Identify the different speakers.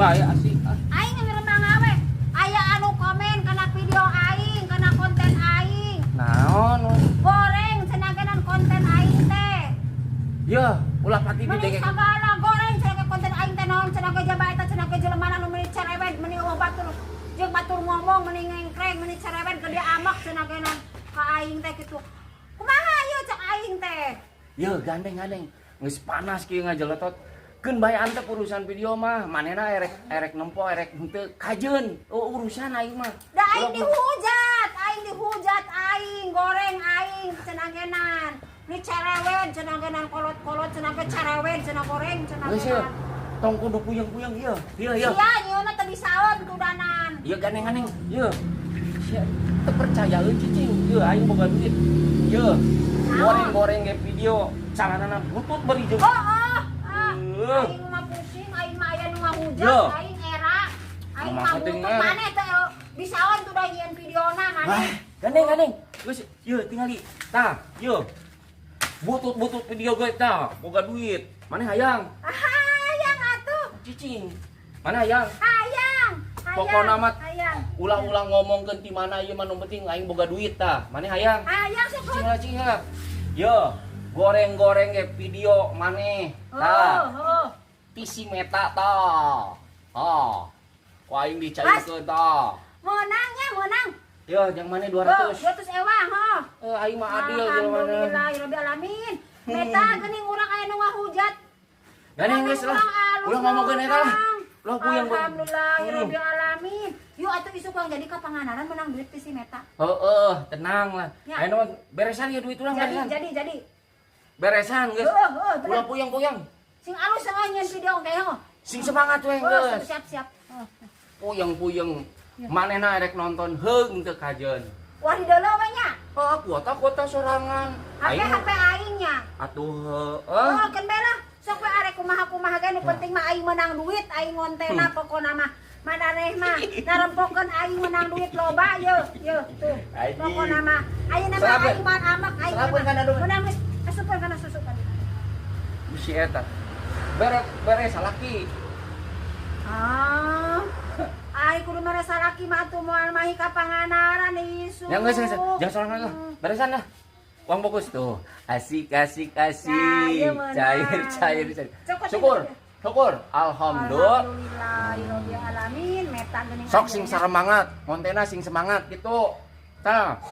Speaker 1: Bae asik ah.
Speaker 2: Aing ngeremang awe. Aya anu komen kana video aing, kana konten aing.
Speaker 1: Naon?
Speaker 2: Goreng cenah genan konten aing teh.
Speaker 1: Ya, ulah pati
Speaker 2: Meni
Speaker 1: didengek.
Speaker 2: Sagala goreng cenah konten aing teh, naon cenah ge jaba eta cenah ge jelema anu meni cerewet, meni eueuh batur jeung batur ngomong, meni ngengkreng, meni cerewet, gede amak cenah genan ka aing teh kitu. Kumaha ieu cek aing teh?
Speaker 1: Ya, gandeng gandeng. Geus panas kieu ngajeletot. Keun bae antep urusan video mah, manehna erek erek nempo erek henteu kajeun. Oh, urusan aing mah.
Speaker 2: Da aing
Speaker 1: Ulah-
Speaker 2: dihujat, aing dihujat aing, goreng aing cenah genan. Ni cerewet cenah genan, kolot-kolot cenah ge cerewet cenah, goreng cenah
Speaker 1: Geus ya.
Speaker 2: genan.
Speaker 1: Tong kudu puyeng-puyeng ieu. Ieu ieu.
Speaker 2: Sia nyieunna teu bisaeun kudanan.
Speaker 1: Ieu gandeng-gandeng. Ieu. Sia teu percaya euy cicing. Ieu aing boga duit. Ieu. Goreng-goreng ge video calanana butut bari jeung.
Speaker 2: Oh, oh, ah.
Speaker 1: Heuh.
Speaker 2: Aing mah pusing, aing mah aya nu ngahujat,
Speaker 1: Yo.
Speaker 2: aing era. Aing
Speaker 1: Mah
Speaker 2: mah
Speaker 1: penting
Speaker 2: butut
Speaker 1: mah.
Speaker 2: Maneh teh bisaeun tuh da nyieun videona
Speaker 1: Wah,
Speaker 2: maneh.
Speaker 1: gandeng gandeng. Geus, ieu tingali. Tah, ieu. Butut-butut video gue tah, boga duit. Maneh hayang?
Speaker 2: Ah, hayang atuh.
Speaker 1: Cicing. Maneh hayang?
Speaker 2: Hayang. Hayang.
Speaker 1: Pokona mah
Speaker 2: hayang.
Speaker 1: Ulah-ulah ngomongkeun ti mana ieu mah, nu penting aing boga duit tah. Maneh hayang?
Speaker 2: Hayang sok.
Speaker 1: Cicing lah, cicing lah. Yo, goreng-goreng ge video maneh. Tah,
Speaker 2: Oh, oh.
Speaker 1: ti si Meta tah. Oh. Ku aing dicairkeun tah.
Speaker 2: Menangnya, menang.
Speaker 1: Yo, jang maneh
Speaker 2: Oh,
Speaker 1: 200.
Speaker 2: 200 ewang, oh.
Speaker 1: Eh, aing mah adil jelema.
Speaker 2: Alhamdulillah, rabbil alamin. Meta geuning urang aya nu ngahujat.
Speaker 1: Gandeng geus lah. Ulah ngomongkeun eta lah. Ulah puyeng.
Speaker 2: Alhamdulillah, rabbil alamin. Yuk atuh isuk urang jadi ka Pangandaran menang duit ti si Meta.
Speaker 1: Heeh, tenang lah.
Speaker 2: Ya.
Speaker 1: Ayo mah beresan ya duit urang
Speaker 2: Jadi,
Speaker 1: beresan.
Speaker 2: jadi.
Speaker 1: Beresan geus.
Speaker 2: Heeh, heeh, bener.
Speaker 1: Ulah puyeng-puyeng.
Speaker 2: Sing alus heeh nyieun video teh heuh.
Speaker 1: Sing semangat we
Speaker 2: Oh,
Speaker 1: geus.
Speaker 2: siap, siap. Oh.
Speaker 1: Puyeng-puyeng.
Speaker 2: Ya.
Speaker 1: Manehna erek nonton heung teu kajeun.
Speaker 2: Wah, di deuleu we nya.
Speaker 1: Oh, kuota-kuota sorangan.
Speaker 2: HP HP aing nya.
Speaker 1: Atuh heeh.
Speaker 2: Oh, keun bae lah. Sok we arek kumaha-kumaha ge, nu penting mah aing menang duit, aing ngontena pokona mah. Maraneh mah narempokeun aing menang duit loba ye, ye tuh.
Speaker 1: Aing.
Speaker 2: Pokona mah ayeuna mah
Speaker 1: Serapkeun.
Speaker 2: aing mah amak aing
Speaker 1: Serapkeun kana duit.
Speaker 2: Menang geus asupkeun kana susu tadi.
Speaker 1: Si eta. Beres beres salaki.
Speaker 2: Ah. Aing kudu mere salaki mah atuh moal mahi ka Pangandaran isuk.
Speaker 1: Ya geus geus, jangan sorangan lah. Beresan lah. Uang fokus tuh. Asik asik asik.
Speaker 2: Nah, ieu meunang.
Speaker 1: Cair cair cair.
Speaker 2: Cokot
Speaker 1: Syukur.
Speaker 2: ini.
Speaker 1: Syukur. Alhamdulillah.
Speaker 2: Alhamdulillah, alamin. Meta geuning
Speaker 1: Sok sing
Speaker 2: ayeuna.
Speaker 1: semangat, kontena sing semangat gitu. Tah.